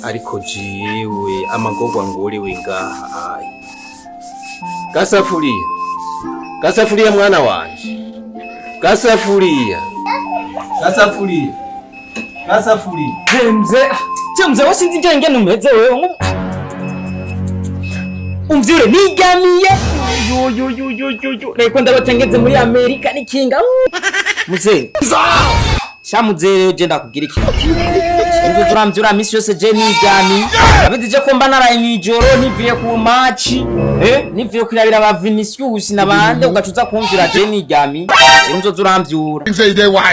Ariko jewe amagorwa ngorewe ngaha ayi. Gasafuriya, gasafuriya mwana wanje, gasafuriya, gasafuriya, gasafuriya. Mzee, che mzee wewe sinzi njye ngene umeze wewe. Umvyure nigamiye. Yo yo yo yo yo yo. Reko ndabatengeze muri Amerika nikinga. Mzee. Sha mzee rero je ndakubwira ikintu. Inzu turamvyura misi yose je nigamiye. Abizi je ko mba naraye mwijoro nivuye ku match. Nivuye kwirabira ba Vinicius nabande ugacuza kumvyura je nigamiye. Inzu turamvyura.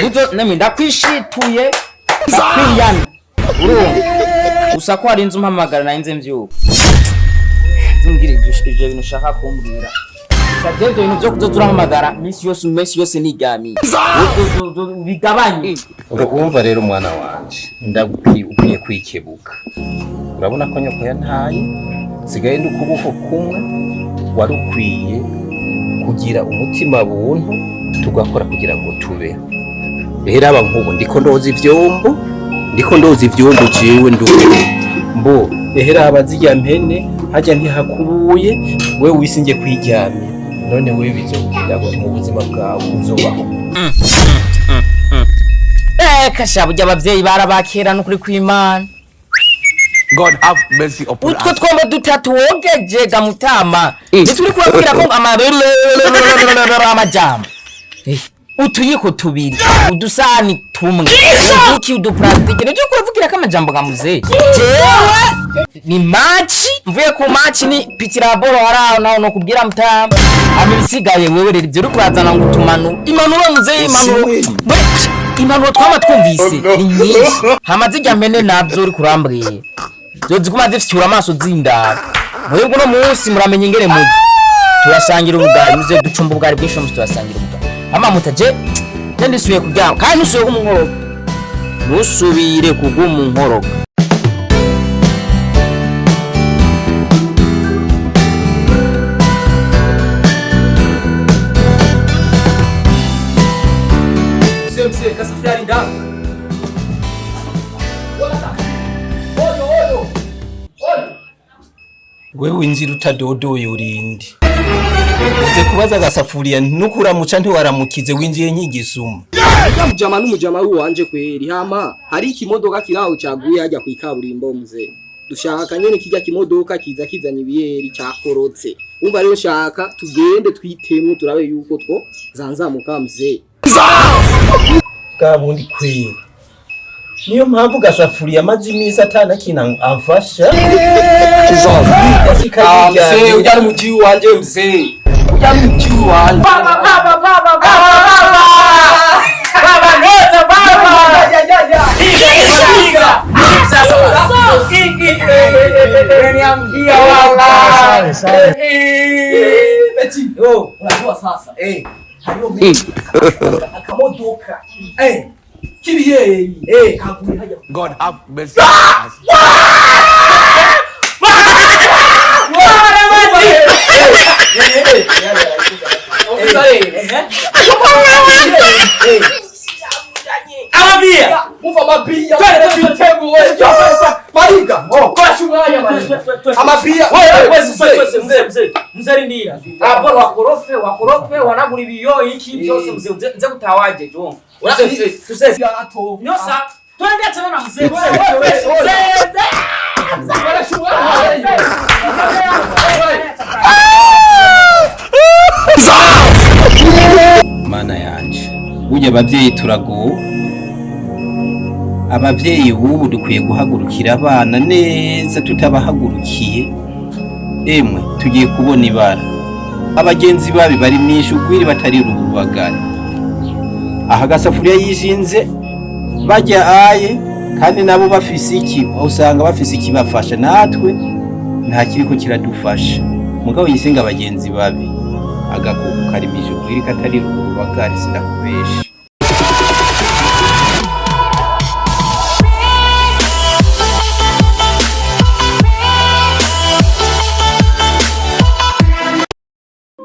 Uzo nemwe ndakwishituye. Ndakwiyana. Urumva? Gusa ko hari inzu mpamagara nari nze mvyuka. Nzumbwira ivyo bintu ushaka kumbwira. Gusa je ivyo bintu vyo kuzoza urahamagara misi yose misi yose nigamiye. Bigabanye. Urumva rero mwana wanje, ndagukwiye ukwiye kwikebuka. Urabona ko nyoko yantaye, sigaye ndi ukuboko kumwe, wari ukwiye kugira umutima buntu tugakora kugira ngo tubeho. Rero aba nk'ubu ndiko ndoza ivyombo, ndiko ndoza ivyombo jewe nduwe. Mbo ehera aba zirya mpene harya ntihakubuye, we wisinge kwiryamira. None wewe bizokugenda gute mu buzima bwawe uzobaho? Kasha burya abavyeyi barabakera n'ukuri kw'Imana. God have mercy upon Utwo us. twombo dutatu wogeje ga mutama. Ntituri kubabwira ko amajambo. Utuyiko tubiri, udusahani tumwe, uduki uduplastike, ntituri kubavugira ko amajambo ga muzehe. Jewe ni maci, mvuye ku maci ni pitiraboro haraho naho no kubwira mutama. Hama ibisigaye wewe rero ivyo uri kurazana ngo utumanuro. Impanuro muzehe, impanuro. We, impanuro twama twumvise ni nyinshi. Hama zirya mpene navyo uri kurambwira. Zoziguma zifyura amaso zindaba. Mwebwe uno munsi muramenya ingene mujya. Turasangira ubugari, muze ducumba ubugari bwinshi uno munsi turasangira ubugari. Hama mutaje, je ndisubiye kuryama kandi ntusubiye kuguma unkoroga. Ntusubire kuguma unkoroga. Mzee, mzee, kasafiri ali ndani. Oyo, oyo. Oyo. Wewe winjira utadodoye urinde. Uze kubaza agasafuriya nukuramuca ntiwaramukize winjiye nkigisuma. Ujya mujama n'umujama wanje kweri hama hari ikimodoka kiraho caguye hajya kwikaburimbo mzee. Dushaka nyene kijya kimodoka kiza kizanye ibiyeri cyakorotse. Umva rero shaka tugende twitemwe turabe yuko two zanzamuka mzee. Bwa bundi kweri. Niyo mpamvu gasafuriya amaze iminsi atanakintu amfasha. Ah, mzee, ujya n'umuji wanje mzee. Ujya n'umuji wanje. Baba, baba, baba, baba, baba. Baba, nota, baba. Ya ya ya. Iga, iga. Sasa, Umeniambia wala. Beti. Unajua sasa. Hariyo akamodoka. Kibiyeri. Kaguye hajya. God have mercy upon us. Ababia. Umva amabia Mariga koresha umwanya Mariga amabia Mzee, mzee rindira. Hapo wakorofe, wakorofe wanagura ibiyo iki byose mzee nze gutawaje jo. Tusese. Nyosa, twende tena na mzee. Koresha umwanya. Mana yanje, burya abavyeyi turagowe. Abavyeyi b'ubu dukwiye guhagurukira abana neza, tutabahagurukiye emwe tugiye kubona ibara. Abagenzi babi bari mw'ishugwiri batari rubagari. Aha gasafuriya yishinze bajya aye kandi nabo bafise iki usanga bafise ikibafasha, natwe nta kiriko kiradufasha. Mugabo yisinga abagenzi babi agakuku kari mw'ishugwiri katari rubagari, sinakubesha.